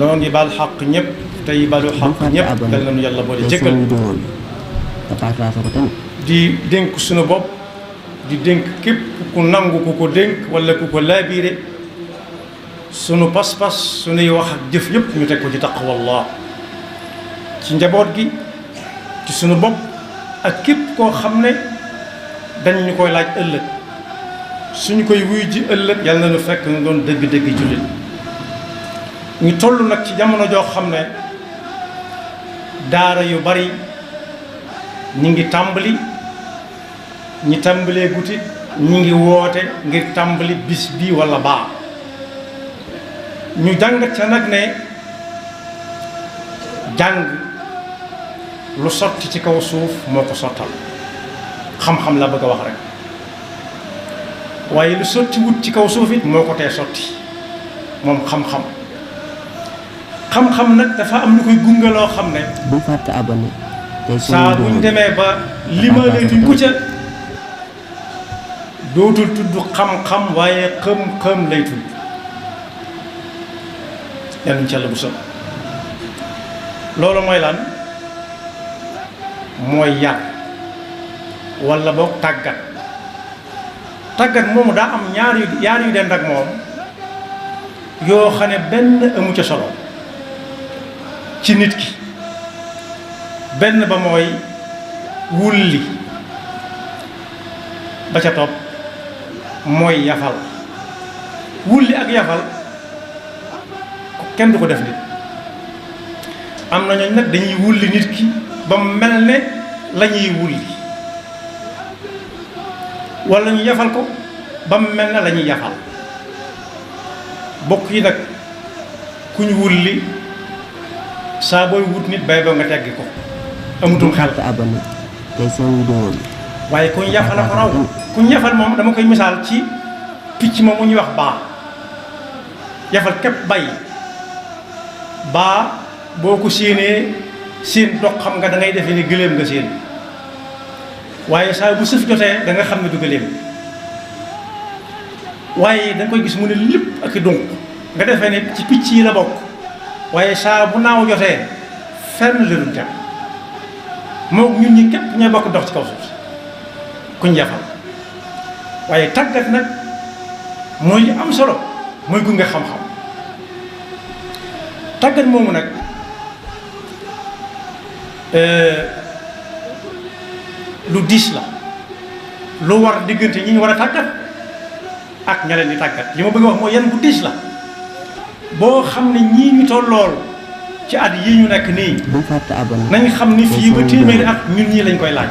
noo ngi baal xaq ñëpp tey balu xaq ñëpp dal nañu yàlla boole jëkkal di dénk suñu bopp di dénk képp ku nangu ku ko dénk wala ku ko laabiire sunu pas-pas sunuy wax ak jëf yëpp ñu teg ko ci taqwallah ci njaboot gi ci sunu bopp ak képp koo xam ne dañ ñu koy laaj ëllëg suñu koy wuy ji ëllëg yàlla na ñu fekk ñu doon dëgg-dëgg jullit ñu toll nag ci jamono joo xam ne daara yu bari ñi ngi tàmbali ñi tàmbalee guti ñi ngi woote ngir tàmbali bis bii walla baa ñu jàngat ca nag ne jàng lu sotti ci kaw suuf moo ko sottal xam-xam la bëgg a wax rek waaye lu sotti wut ci kaw suuf it moo ko tee sotti moom xam-xam xam-xam nag dafa am lu koy gunge loo xam ne bu fàtte abonné saa buñ demee ba limaleetuñ ko ca dootul tudd xam-xam waaye xëm-xëm lay tudd yàlla ci Yàlla bu sol loolu mooy lan mooy yar walla boog tàggat moomu daa am yaar yu dend ak moom yoo xam ne benn amu ca solo ci nit ki benn ba mooy wulli ba ca topp mooy yafal wulli ak yafal kenn du ko def nit am na ñooñ nag dañuy wulli nit ki ba mel ne la ñuy wulli walla ñu yafal ko ba mel ne la ñuy yafal bokk yi nag ku ñu wulli saa booy wut nit bay ba nga teggi ko amutum xel waaye ku ñu yafal ko raw ku ñu yafal moom dama koy misaal ci picc moom mu ñuy wax baa yafal képp bay baa boo ko séenee séen dox xam nga da ngay defee ni gëléem nga séen waaye saa bu sëf jotee da nga xam ne du gëléem waaye da nga koy gis mu ne lépp ak i dunq nga defee ne ci picc yi la bokk waaye saa bu naaw jotee fenn la dul dem moo ñun ñi képp ñooy bokk dox ci kaw suuf kuñ yafal waaye tàggat nag mooy li am solo mooy gunge xam-xam tàggat moomu nag lu diis la lu war diggante ñi ñu war a tàggat ak ña leen di tàggat li ma bëgg a wax mooy yan bu diis la boo xam ne ñii ñu tollool ci at yii ñu nekk nii nañ xam ni fii ba téeméeri at ñun ñii lañ koy laaj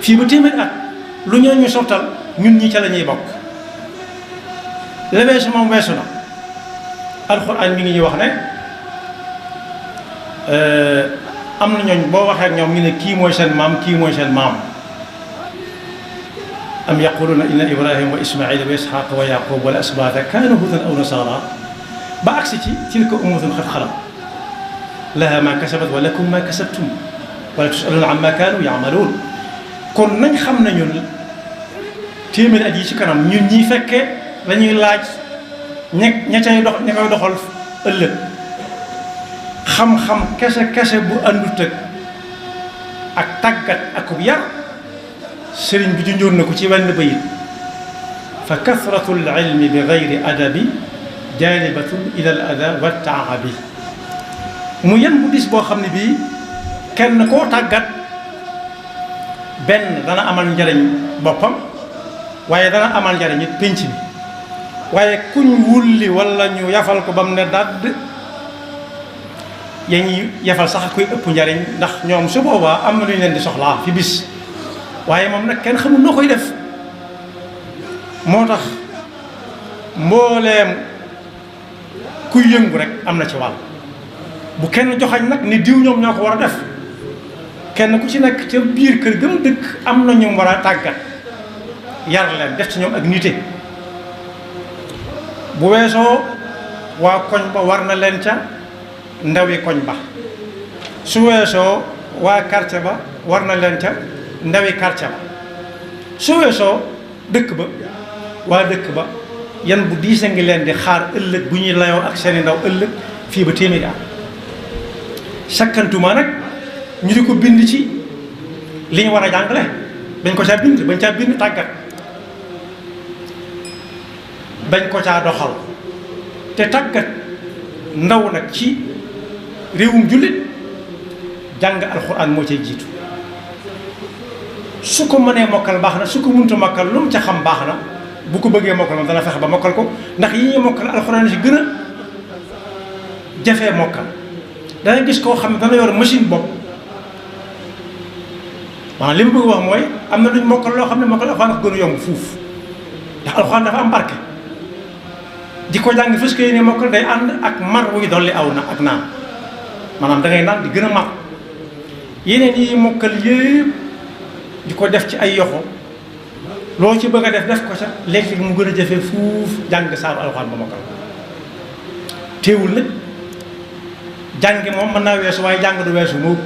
fii ba téeméeri at lu ñoo ñu sottal ñun ñii ca la ñuy bokk la weesu moom weesu na alxuraan mi ngi ñuy wax ne am na ñooñ boo waxee ak ñoom ñu ne kii mooy seen maam kii mooy seen maam am yaquluna inna ibrahima wa ismaila wa isxaqa wa yaqub wala asbata kaanu hudan aw nasara ba agsi ci tilka ummatun qad xalat laha ma kasabat wa lakum ma kasabtum wala tusaluna amma kaanu yamaluun kon nañ xam ne ñun téeméeri at yi ci kanam ñun ñi fekkee lañuy laaj ña cay dox ña koy doxal ëllëg xam-xam kese bu àndut ak tàggat akub yar sëriñ bi junjoon na ko ci wenn bayit fa kasratul ilmi bi gayri adabi jaalibatun ila al ada wa taabi mu yan bu dis boo xam ne bii kenn koo tàggat benn dana amal njariñ boppam waaye dana amal njariñ it pénc bi waaye kuñ wulli walla ñu yafal ko ba mu ne dadd yaa ñuy yafal sax koy ëpp njariñ ndax ñoom su boobaa am na lu ñu leen di soxlaa fi bis waaye moom nag kenn xamul noo koy def moo tax mbooleem kuy yëngu rek am na ci wàll bu kenn joxañ nag ni diw ñoom ñoo ko war a def kenn ku ci nekk ca biir kër gëm dëkk am na ñu war a tàggat yar leen def ci ñoom ak nite bu weesoo waa koñ ba war na leen ca ndawi koñ ba su weesoo waa quartier ba war na leen ca ndawi quartier ba su weesoo dëkk ba waa dëkk ba yan bu diise ngi leen di xaar ëllëg bu ñuy layoo ak seeni ndaw ëllëg fii ba téeméeri at sakkantuma nag ñu di ko bind ci li ñu war a jàngale bañ ko caa bind tàggat bañ ko caa doxal te tàggat ndaw nag ci réewum jullit jàng alxuraan moo cay jiitu su ko mënee mokkal baax na su ko mënta mokkal lu mu ca xam baax na bu ko bëggee mokkal moom dana fexe ba mokkal ko ndax yi ñuy mokkal alxuraan si gën a jafee mokkal dana gis koo xam ne dana yor machine bopp maanaam li mu bëgg wax mooy am na luñ mokkal loo xam ne mokkal alxuraan ko gën a yomb fuuf ndax alxuraan dafa am barke di ko jàng fës ko yéene mokkal day ànd ak mar wuy dolli aw na ak naan maanaam da ngay naan di gën a mar yeneen yi mokkal yëpp di ko def ci ay yoxo loo ci bëgg a def ko ca léegi mu gën a jafe fuuf jàng saaru alxuraan ba mokkal teewul nag jàngi moom mën naa weesu waaye jàng du weesu moo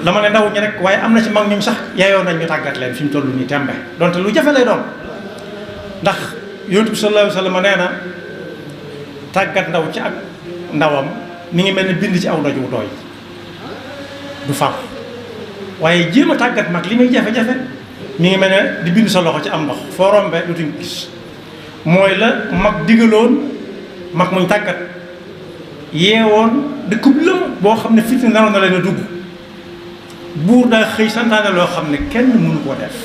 dama ne ndaw ñi rek waaye am na ci mag ñoom sax yaayoo nañ ñu tàggat leen fi mu toll nii tembe donte lu jafe lay doon ndax yonent bi sallallahu alayhi wa sallam nee na tàggat ndaw ci ak ndawam mi ngi mel ne bind ci aw doj wu tooy du far waaye jéem a tàggat mag li muy jafe-jafe mi ngi mel ne di bind sa loxo ci am ndox foo rombe dutuñ gis mooy la mag digaloon mag muñ tàggat yeewoon dëkkub lëm boo xam ne fitna naroon na leen a dugg buur daa xëy santaane loo xam ne kenn mënu koo def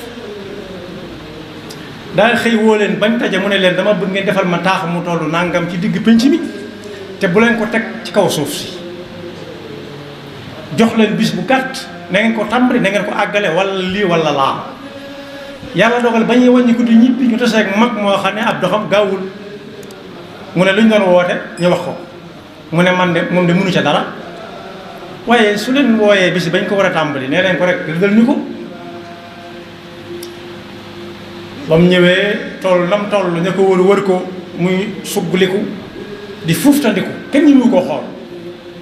daa xëy woo leen bañ taje mu ne leen dama bëgg ngeen defal ma taax mu tollu nangam ci digg pénc mi te bu leen ko teg ci kaw suuf si jox leen bis bu gàtt na ngeen ko tàmbali na ngeen ko àggale wala lii wala laa yàlla dogal ba ñuy wàññi ko di ñibbi ñu taseeg mag moo xam ne ab doxam gaawul mu ne lu ñu doon woote ñu wax ko mu ne man de moom de mënu ca dara waaye su leen wooyee bis bañ ko war a tàmbali nee leen ko rek dal ñu ko ba mu ñëwee toll nam toll ña ko wër ko muy suggliku di fuuftandiku kenn ñi mu ko xool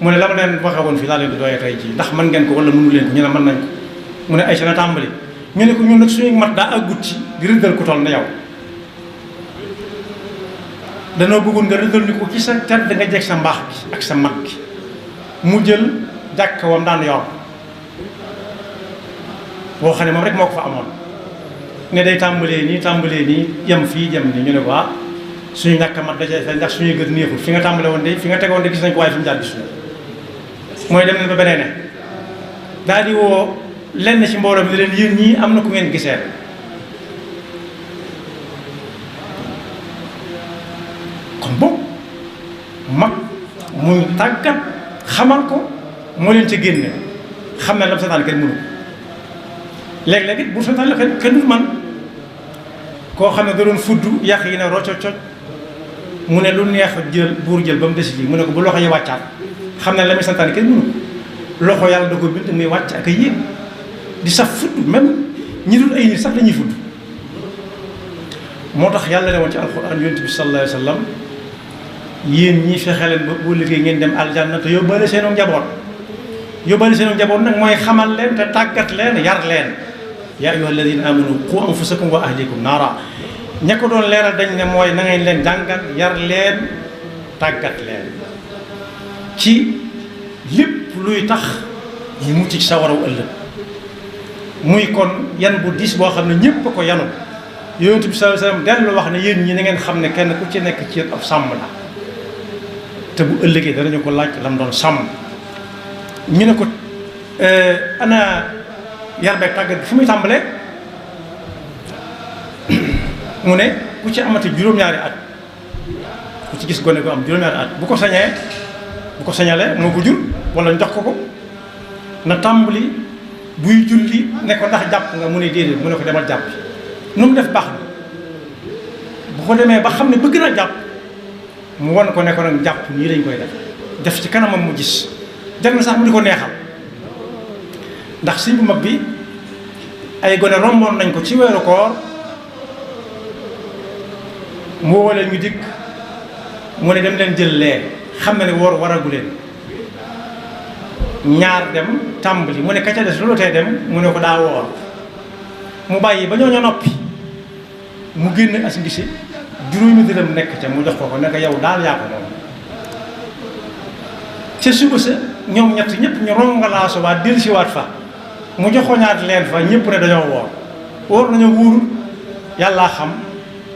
mu ne la ma leen waxe woon fii laa leen di doyee tey jii ndax mën ngeen ko wala mënu leen ko ñu ne mën nañ ko mu ne ay sa na tàmbali ñu ne ko ñun nag suñu mat daa àggut ci di rëddal ko toll na yow danoo bëggoon nga rëddal ni ko ci sa tedd nga jeg sa mbaax gi ak sa mag gi mu jël jàkk wam daan yor boo xam ne moom rek moo ko fa amoon ne day tàmbalee nii yem fii jëm nii ñu ne ko suñu ñàkk mat dajee fa ndax suñuy gët neexul fi nga tàmbale woon de fi nga tegoon de gis nañ ko waaye fi mu jaar gis mooy dem nañ ba beneen ne daal di woo lenn ci mbooloo mi ne leen yéen ñii am na ku ngeen gisee kon boobu mag muy tàggat xamal ko moo leen ca génne xam ne lam seetaan kenn mënu léeg-léeg it bu seetaan la kenn du man koo xam ne da doon fudd yàq yi ne rocco coj mu ne lu neex jël buur jël ba mu des lii mu ne ko bu loxo yi wàccaat xam ne la muy santaane kenn mënu loxo yàlla da ko bind muy wàcc ak a yéeg di saf fudd même ñi dul ay nit sax dañuy fudd moo tax yàlla ne woon ci alxuraan yonent bi sallallahu alayhi wa sallam yéen ñii fexe leen ba boo liggéey ngeen dem aljanna te yóbbaale seenu njaboot nag mooy xamal leen te tàggat leen yar leen yaa ayyuha alladina amanu qu anfusakum wa ahlikum naara ña ko doon leeral dañ ne mooy na ngeen leen jàngal yar leen tàggat leen ci lépp luy tax ñu mucc ci sa waraw ëllëg muy kon yan bu diis boo xam ne ñépp a ko yanu yonent bi sallallahu alayhi wasallam dellu wax ne yéen ñi na ngeen xam ne kenn ku ci nekk ci ab sàmm la te bu ëllëgee danañu ko laaj lam doon sàmm ñu ne ko ana yar beeg tàggat bi fu muy tàmbalee mu ne ku ci amati juróom-ñaari at ku ci gis gone ko am juróom-ñaari at bu ko sañalee moo ko jur wala njox ko na tàmbali buy julli ne ko ndax jàpp nga mu ne déedéet mu ne ko demal jàpp nu mu def baax na bu ko demee ba xam ne bëgg na jàpp mu won ko ne ko nag jàpp nii lañ koy def ci kanamam mu gis jar na sax mu di ko neexal ndax sëñ bu mag bi ay gone romboon nañ ko ci weeru koor mu woo leen ñu dikk mu ne dem leen jël lee xam na ne woor waragu leen ñaar dem tàmbali mu ne ka ca des loolu tey dem mu ne ko daa woor mu bàyyi ba ñooñu noppi mu génn as ngisi juróomi dërëm nekk ca mu jox ko ne ko yow daal yaa ko moom. ca suba sa ñoom ñett ñëpp ñu rongalaasu waat dellusiwaat fa mu joxoñaat leen fa ñëpp ne dañoo woor nañoo wóorul yàllaa xam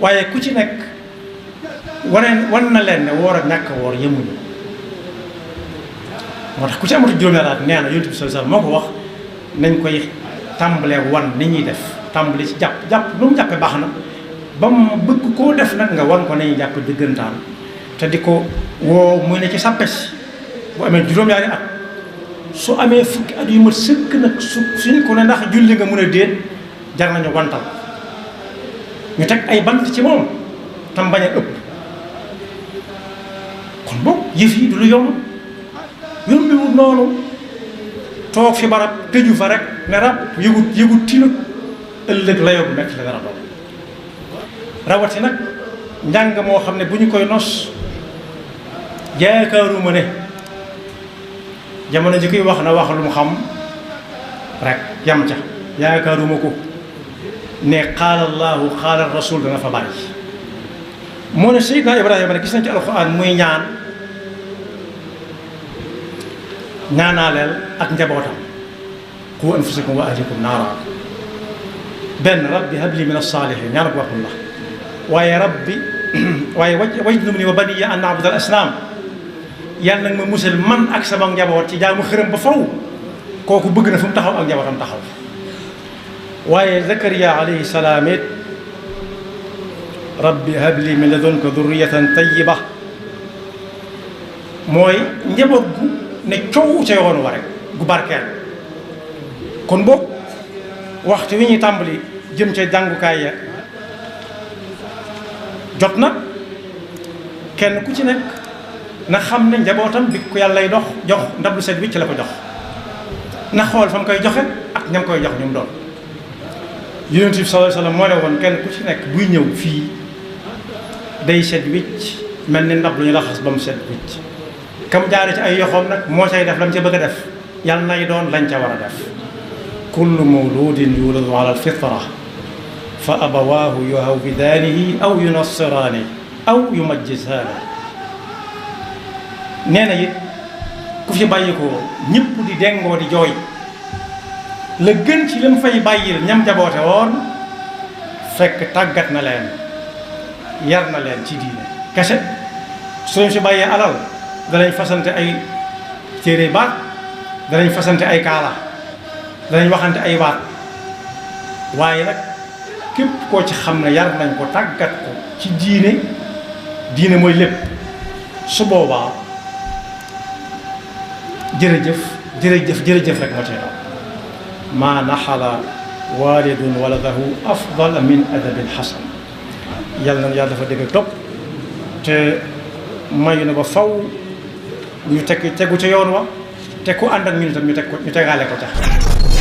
waaye ku ci nekk wan na leen ne woor ak ñàkk woor yemuñu. moo tax ku ci amatu juróomi at nee na Yonent bi sallallahu alayhi wasallam moo ko wax nañ koy tàmbalee wan ni ñuy def tàmbale ci jàpp lu mu jàppee baax na ba mu bëgg koo def nag nga wan ko nañuy jàpp dëggantaan te di ko woo muy ne ci sàppes bu amee juróom-ñaari at su amee fukki at yu mat sëkk nag suñ ko ne ndax julli nga mun a déet jar nañu wantal ñu teg ay bant ci moom tam bañ a ëpp kon boog yëf yi du lu yomb yombiwul noonu toog fi barab tëju fa rek ne rab yëgut tinut ëllëg la yóbbu metti la dara doon rawati nag njàng moo xam ne bu ñu koy nos yaakaaruma ne jamono ji koy wax na wax lu mu xam rek yam ca yaakaaruma ko ne qaala allahu qaala rasul dana fa bari moo ne Seydina Ibrahima ne gis nañ ci alxuraan muy ñaanaaleel ak njabootam qu anfusakum wa ahlikum naara benn rabbi habli min as-saalihiin ñaan ko waxul la waaye rabbi waaye wajnubnii wa baniya an na'buda al-asnaam yàlla nag ma musal man ak sama njaboot ci jaamu xërëm ba faw kooku bëgg na fu mu taxaw ak njabootam taxaw waaye Zakariya alayhi salaam it rabbi habli min ladunka durriyatan tayyiba mooy njaboot gu ne coow ca yoon wa rek gu barkeel kon boog waxtu wi ñuy tàmbali jëm ca jàngukaay ya jot na kenn ku ci nekk na xam ne njabootam bi ko yàlla lay jox ndab lu set wicc la ko jox na xool fa mu koy joxe ak ñam koy jox ñu mu doon. Yonent bi sallallahu alayhi wasallam moo ne woon kenn ku ci nekk buy ñëw fii day set wicc mel ni ndab lu ñu raxas ba mu set wicc kam jaare ci ay yoxoom nag moo cay def la mu ca bëgg a def yàlla nay doon lañ ca war a def. kullu mawludin yuladu ala alfitra fa abawaahu yuhawwidaanihi aw yunassiraanihi aw yumajjisaanihi nee na it ku fi bàyyi ko ñëpp di dengoo di jooy la gën ci lam fay bàyyil ñam jaboote woon fekk tàggat na leen yar na leen ci diine kese su leen fi bàyyee alal danañ fasante ay téere baat danañ fasante ay kaala danañ waxante ay waat waaye nag képp koo ci xam ne yar nañ ko tàggat ko ci diine mooy lépp su boobaa jërëjëf rek moo ci daw maa naxala walidun waladahu afdala min adabin xasan yàlla na yàlla dafa dégg topp te mayu na ba faw ñu tegu ca yoon wa te ku ànd ak ñun itam ñu tegaale ko ca